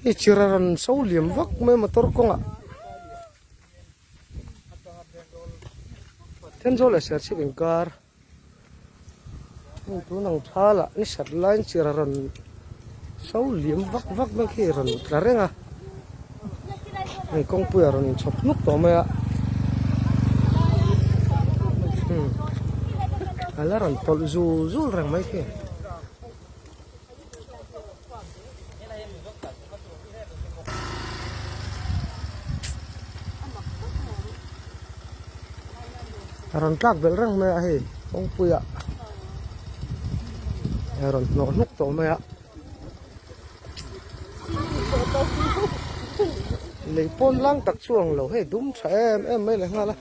Hei chir a rawn so liam vak mai a motor kawngah Thenzawl leh Serchhip inkar hei tun ang thalah ni sat laiin chir a rawn so liam vak vak mai khi a rawn tla reng a hei kawngpui a rawn inchhawp hnuk tawh mai a hmm a la rawn tawlh zul zul reng mai khi. A rawn tlak belh reng mai a hei kawngpuiah a rawn hnawh hnuk tawh mai a lei pawn lang tak chu ang lo hei dum tha em em mai leh nghal a.